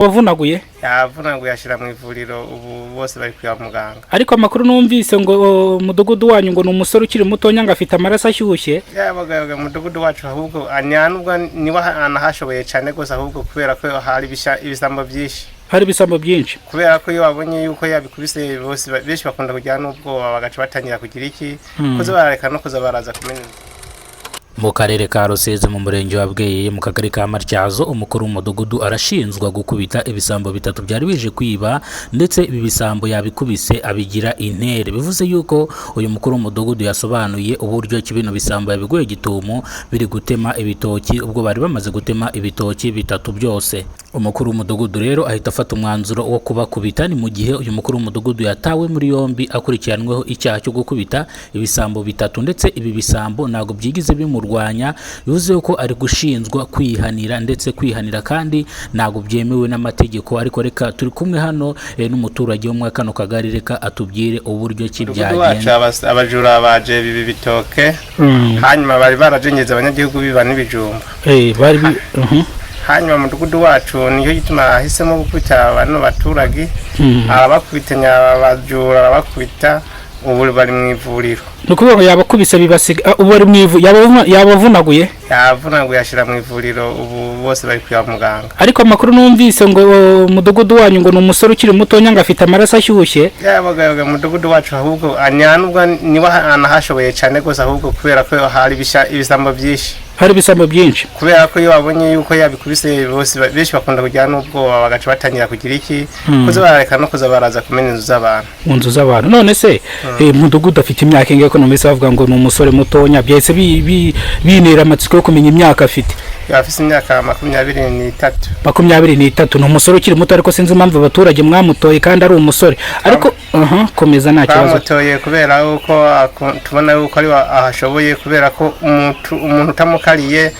Wavunaguye? Yavunaguye, ashyira mu ivuriro, ubu bose bari kwa muganga. Ariko amakuru numvise ngo umudugudu wanyu ngo ni umusore ukiri mutonya, ngo afite amaraso ashyushye. Yabaga umudugudu wacu, ahubwo nubwo niwe anahashoboye cyane rwose, ahubwo kubera ko hari ibisambo byinshi. Hari ibisambo byinshi. Kubera ko iyo babonye yuko yabikubise bose, benshi bakunda kugira n'ubwoba, bagaca batangira kugira iki, kuza barareka no kuza baraza kumena. Mu karere ka Rusizi, mu murenge wa Bweyeye, mu kagari ka Matyazo, umukuru w'umudugudu arashinjwa gukubita ibisambo bitatu byari bije kwiba, ndetse ibi bisambo yabikubise abigira intere. Bivuze yuko uyu mukuru w'umudugudu yasobanuye uburyo ki bino bisambo yabiguye gitumo biri gutema ibitoki. Ubwo bari bamaze gutema ibitoki bitatu byose, umukuru w'umudugudu rero ahita afata umwanzuro wo kubakubita. Ni mu gihe uyu mukuru w'umudugudu yatawe muri yombi akurikiranweho icyaha cyo gukubita ibisambo bitatu, ndetse ibi bisambo ntabwo byigize bimurwanya. Bivuze ko ari gushinjwa kwihanira, ndetse kwihanira kandi ntabwo byemewe n'amategeko. Ariko reka turi kumwe hano n'umuturage wo muri kano kagari, reka atubwire uburyo ki Umudugudu wacu byagenda. Abajura baje biba ibitoke, hanyuma bari barajenyeze abanyagihugu biba n'ibijumba. Bari bi-. Hanyuma umudugudu wacu nicyo gituma ahisemo gukubita bano baturage, arabakubita, abajura arabakubita, ubu bari mu ivuriro. Ni ukuvuga ngo yabakubise bibasiga, ubu bari mu ivu, yabavunaguye? Yavunaguye, ashyira mu ivuriro, ubu bose bari kwa muganga. Ariko amakuru numvise ngo umudugudu wanyu ngo ni umusore ukiri mutonya, ngo afite amaraso ashyushye. Yabaga umudugudu wacu, ahubwo nubwo niwe anahashoboye cyane rwose, ahubwo kubera ko hari ibisambo byinshi. Hari ibisambo byinshi. Kubera ko iyo babonye yuko yabikubise bose, benshi bakunda kugira n'ubwoba, bagaca batangira kugira iki, kuza barareka no kuza baraza kumena inzu z'abantu. Mu nzu z'abantu. None se mudugudu afite imyaka ingahe, ko numvise bavuga ngo ni umusore mutonya? Byahise bintera amatsiko yo kumenya imyaka afite. Afise imyaka 23. 23, ni umusore ukiri muto, ariko sinzi impamvu abaturage mwamutoye kandi ari umusore. Ariko aha komeza, nta kibazo. Twamutoye kubera yuko tubona yuko ari ahashoboye, kubera ko umuntu utamukariye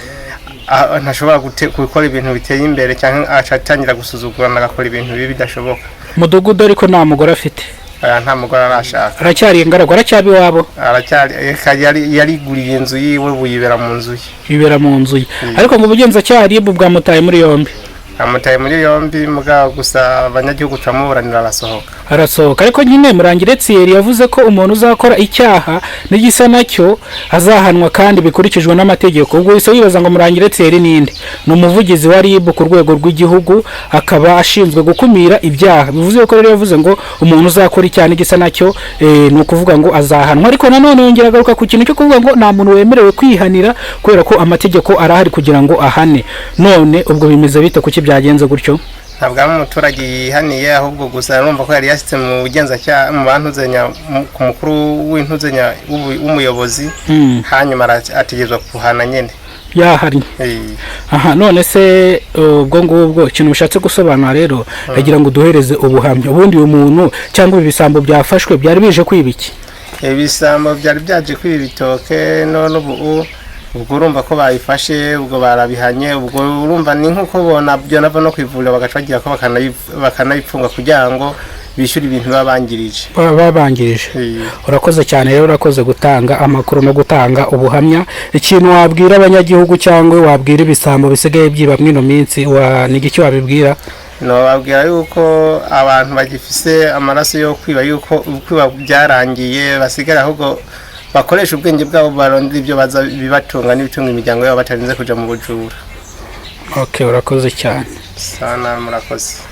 ntashobora gukora ibintu biteye imbere, cyangwa aca atangira gusuzugurana, agakora ibintu bibi bidashoboka. Mudugudu ariko nta mugore afite? Aya, nta mugore arashaka. Aracyari ingaragu, aracyaba iwabo? Aracyari, eka yariguriye inzu yiwe, ubu yibera mu nzu ye. Yibera mu nzu ye. Ariko ngo ubugenzacyaha RIB bwamutaye muri yombi. Amutaye muri yombi, mugabo gusa abanyagihugu turamuburanira arasohoka. Arasohoka. Ariko nyine Murangira Thierry yavuze ko umuntu uzakora icyaha n'igisa nacyo azahanwa kandi bikurikijwe n'amategeko. Ubwo wese wibaza ngo Murangira Thierry ninde? Ni umuvugizi wa RIB ku rwego rw'igihugu, akaba ashinzwe gukumira ibyaha. Bivuze ko rero yavuze ngo umuntu uzakora icyaha n'igisa nacyo, ni ukuvuga ngo azahanwa. Ariko nanone yongera agaruka ku kintu cyo kuvuga ngo nta muntu wemerewe kwihanira, kubera ko amategeko arahari kugira ngo ahane. None ubwo bimeze bite? Kuki byagenze gutyo? Ntabwo ari umuturage yihaniye, ahubwo gusa urumva ko yari yashyitse mu bugenzacyaha, mu bantuzenya, ku mukuru w'intuzenya w'umuyobozi, hanyuma ategerezwa kuhana nyine. Yahannye. Aha none se ubwo ngubwo ikintu bishatse gusobanura rero, ndagira ngo duhereze ubuhamya. Ubundi uyu muntu cyangwa ibi bisambo byafashwe byari bije kwiba iki? Ibisambo byari byaje kwiba ibitoke, none ubu ubwo urumva ko babifashe, ubwo barabihanye. Ubwo urumva ni nk'uko bona byo nava no kwivurira, bagaca bagira ko bakanabipfunga kugira ngo bishyure ibintu baba bangirije. Baba babangirije. Urakoze cyane rero, urakoze gutanga amakuru no gutanga ubuhamya. Ikintu wabwira abanyagihugu cyangwa wabwira ibisambo bisigaye byiba mw'ino minsi, ni igiki wabibwira? Nababwira yuko abantu bagifise amaraso yo kwiba, yuko kwiba byarangiye, basigara ahubwo bakoresha ubwenge bwabo, barondera ibyo baza bibatunga n'ibitunga imiryango yabo, batarinze kuja mu bujura. Okay, urakoze cyane. Sana, murakoze.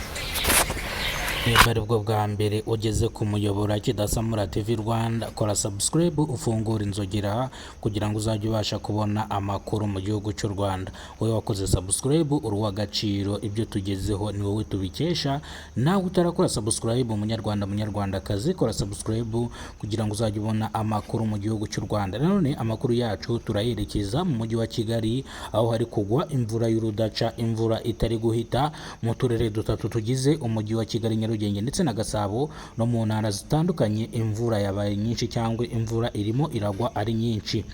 Niba ari bwo bwa mbere ugeze ku muyoboro Kidasamura TV Rwanda, kora subscribe, ufungure inzogera kugira ngo uzajye ubasha kubona amakuru mu gihugu cy'u Rwanda. Wowe wakoze subscribe uri uw'agaciro, ibyo tugezeho ni wowe tubikesha. Nawe utarakora subscribe, umunyarwanda, munyarwandakazi, kora subscribe kugira ngo uzajye ubona amakuru mu gihugu cy'u Rwanda. Nanone amakuru yacu turayerekeza mu mujyi wa Kigali, aho hari kugwa imvura y'urudaca, imvura itari guhita mu turere dutatu tugize umujyi wa Kigali, Nyarugenge ndetse na Gasabo, no mu ntara zitandukanye. Imvura yabaye nyinshi cyangwa imvura irimo iragwa ari nyinshi.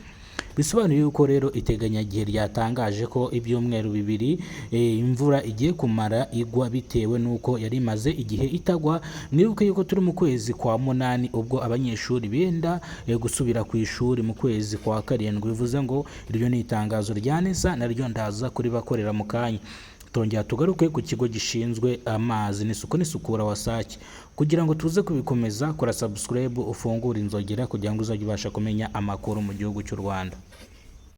Bisobanuye yuko rero iteganyagihe ryatangaje ko ibyumweru 2 imvura igiye kumara igwa, bitewe n'uko yari imaze igihe itagwa. Mwibuke yuko turi mu kwezi kwa munani, ubwo abanyeshuri benda gusubira ku ishuri mu kwezi kwa karindwi. Bivuze ngo iryo ni itangazo rya NESA, naryo ndaza kuribakorera mu kanya. Tongera tugaruke ku kigo gishinzwe amazi n'isuku n'isukura WASAC. Kugira ngo tuze kubikomeza, kora subscribe, ufungure inzogera kugira ngo uzajye ubasha kumenya amakuru mu gihugu cy'u Rwanda.